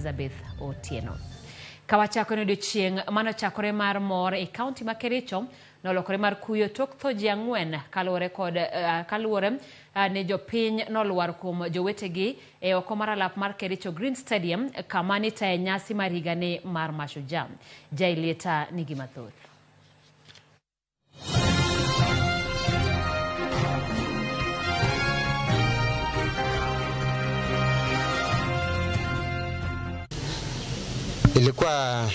Elizabeth Otieno. Kawachako ni odiochieng' manochakore mar mor e kaunti ma Kericho nolokore mar kuyo tok tho ji 4 kaluwore kod kaluwore ni jopiny nolwar kuom jowetegi e oko mar alap mar Kericho Green Stadium kama nitaye nyasi mar higani mar Mashujaa. Jailieta nigi mathoth. Ilikuwa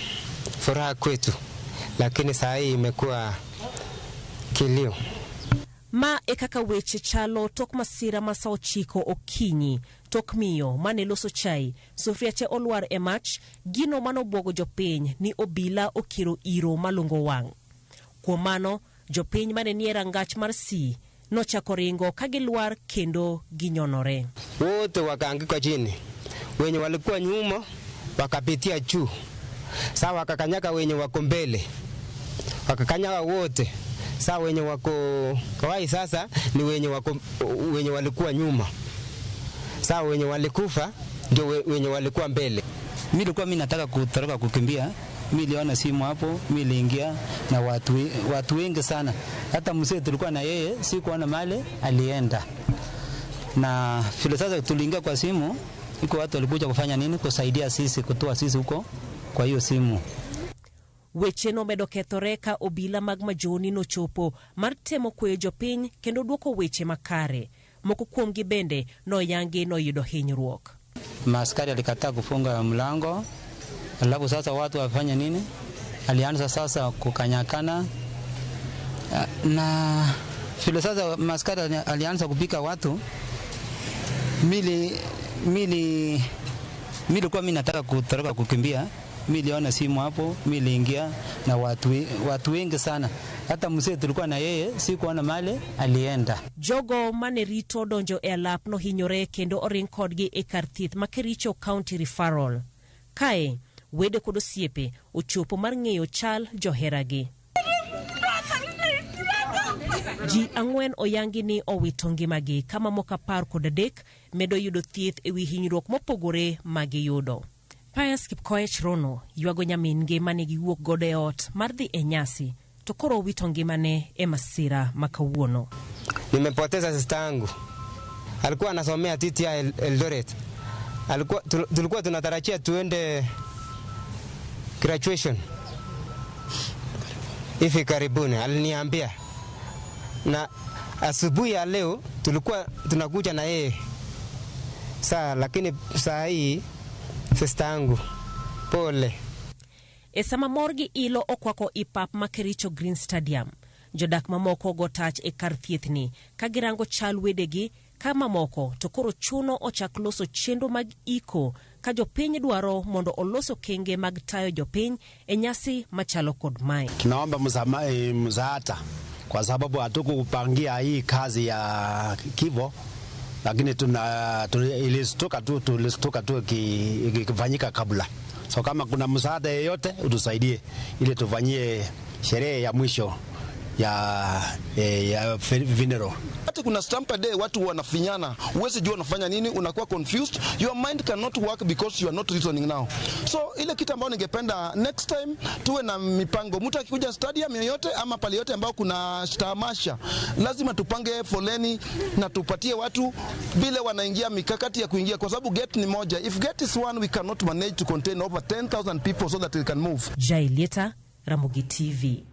furaha kwetu, lakini saa hii imekuwa kilio. Ma e kaka weche chalo tok masira ma sa 9 okinyi, tok miyo mane loso chai, sufria che olwar e mach, gino manobuogo jopiny ni obila okiro iro malungo wang'. Kuom mano, jopiny mane nie rangach mar C nochako ringo ka gilwar kendo ginyonore. Wote wakaanguka chini, wenye walikuwa nyuma wakapitia juu, saa wakakanyaka wenye wako mbele, wakakanyaka wote. Saa wenye wako kawai sasa ni wenye wako, wenye walikuwa nyuma. Saa wenye walikufa ndio wenye walikuwa mbele. Mimi nilikuwa mimi nataka kutoroka kukimbia. Mimi niliona simu hapo, mimi niliingia na watu wengi sana. Hata mzee tulikuwa na yeye, sikuona mali alienda. Na vile sasa tuliingia kwa simu, iko watu walikuja kufanya nini? Kusaidia sisi, kutoa sisi huko kwa hiyo simu. Weche nomedo kethore ka obila mag majoni nochopo mar temo kweyo jopiny kendo duoko weche makare. Moko kuomgi bende noyangi noyudo hinyruok. Maaskari alikataa kufunga mlango, alafu sasa watu wafanya nini? Alianza sasa kukanyakana. Na vile sasa maaskari alianza kupika watu, nilikuwa mimi nataka kutoroka kukimbia. Mimi niliona simu hapo, mimi niliingia na watu wengi sana. Hata mzee tulikuwa na yeye, sikuona mali alienda. Jogo mane rito donjo e alap nohinyore kendo oring kodgi e kar thieth ma Kericho County Referral. Kae, wede kod osiepe ochopo mar ng'eyo chal joheragi. Ji 4 oyangi ni owito ngimagi ka mamoko 13 medo yudo thieth ewi hinyruok mopogore magiyudo. Pius Kipkoech Rono ywago nyamin-gi mane giwuok godo e ot mar dhi e nyasi, to koro owito ngimane e masira ma kawuono. Nimepoteza sister yangu. Alikuwa anasomea TTI Eldoret. Tulikuwa tunatarajia tuende graduation hivi karibuni, aliniambia. Na asubuhi ya leo tulikuwa tunakuja na yeye. Saa, lakini saa hii sister yangu pole. E sama mor gi ilo okwako i pap ma Kericho Green Stadium, jodak mamoko go tach e kar thiethni ka girango chal wedegi ka mamoko to koro chuno ochak loso chenro mag iko ka jopiny dwaro mondo olos okenge mag tayo jopiny e nyasi machalo kod mae. Tunaomba msaada kwa sababu hatukupangia hii kazi ya kifo, lakini tulistuka tu ikifanyika kabla. So kama kuna msaada yeyote utusaidie ili tufanyie sherehe ya mwisho ya funeral. Hata kuna stamp day watu wanafinyana, huwezi jua unafanya nini, unakuwa confused, your mind cannot work because you are not reasoning now. So ile kitu ambayo ningependa next time tuwe na mipango, mtu akikuja stadium yoyote ama pale yote ambao kuna tamasha, lazima tupange foleni na tupatie watu vile wanaingia, mikakati ya kuingia, kwa sababu gate ni moja. If gate is one, we cannot manage to contain over 10,000 people so that we can move. Jaileta, Ramogi TV.